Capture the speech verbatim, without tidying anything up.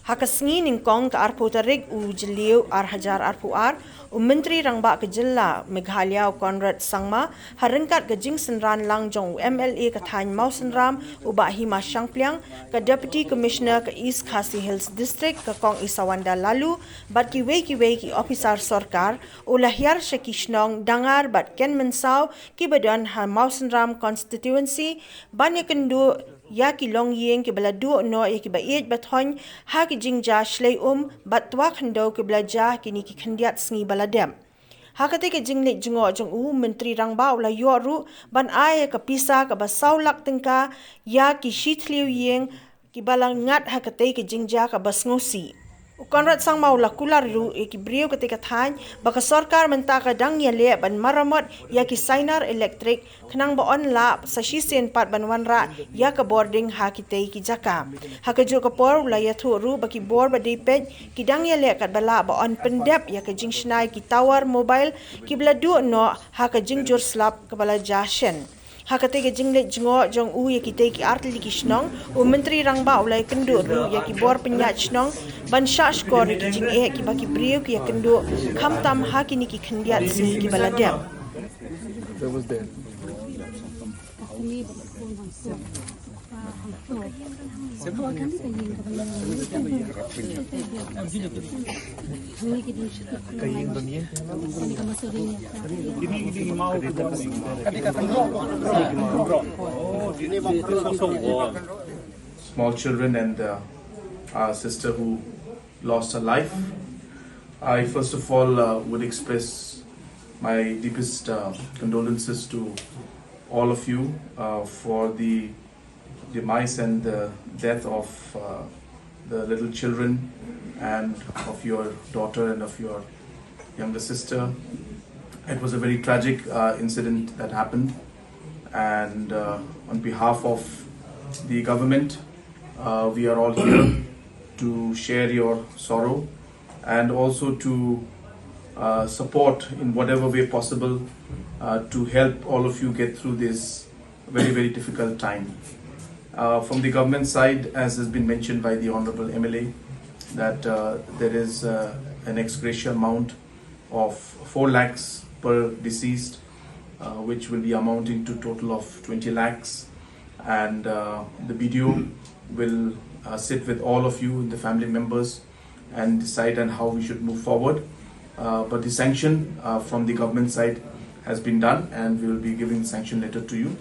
Ha ka sngi nyngkong ka arphew tarik u Jylliew ar hajar arphew ar, u Myntri Rangbah ka Jylla Meghalaya u Conrad Sangma, ha ryngkat ka jingsynran lang jong u M L A ka thaiñ Mawsynram u Bah Hima Shangpliang, ka Deputy Commissioner ka East Khasi Hills District ka Kong Isawanda Laloo, bad kiwei kiwei ki ophisar sorkar, u la hiar sha ki shnong Dangar bad Kenmynsaw kiba don ha Mawsynram Constituency, ban ïakynduh ïa ki longïing kiba la duh noh ïa kiba ïeit ba thoiñ ha ki jingjia shlei um bad twa khyndew kiba la jia ha kine ki khyndiat sngi ba la dep. Ha katei ka jingleit jngoh jong u, Myntri Rangbah u la ïoh ruh ban ai ïa ka pisa kaba saw lak tyngka ïa ki shitylli ïing kiba la ngat ha katei ka jingjia kaba sngewsih. U Conrad Sangma u la kular ruh ïa ki briew katei ka thaiñ ba ka sorkar mynta ka dang ïaleh ban maramot ïa ki sainar elektrik, khnang ba yn lah sa shisien pat ban wanrah ïa ka bording ha kitei ki jaka. Ha kajuh ka por u la ïathuh ruh ba ki bor ba dei peit ki dang ïaleh katba lah ba yn pyndep ïa ka jingshna ïa ki tower mobile kiba la duh noh ha ka jingjur slap kaba la jia shen. Ha katei ka jingleit jngoh jong u ïa kitei ki artylli ki shnong, u Myntri Rangbah u la ïakynduh ruh ïa ki bor pynïaid shnong ban shah shkor ïa ki jingeh kiba ki briew ki ïakynduh, khamtam ha kine ki khyndiat sngi kiba la dep. Small children and uh, our sister who lost her life. I first of all uh, would express my deepest uh, condolences to all of you uh, for the demise and the death of uh, the little children and of your daughter and of your younger sister. It was a very tragic uh, incident that happened, and uh, on behalf of the government, uh, we are all here to share your sorrow and also to uh, support in whatever way possible uh, to help all of you get through this very, very difficult time. Uh, from the government side, as has been mentioned by the Honorable M L A, that uh, there is uh, an ex gratia amount of four lakhs per deceased, uh, which will be amounting to total of twenty lakhs. And uh, the B D O will uh, sit with all of you, the family members, and decide on how we should move forward. Uh, but the sanction uh, from the government side has been done, and we will be giving the sanction letter to you.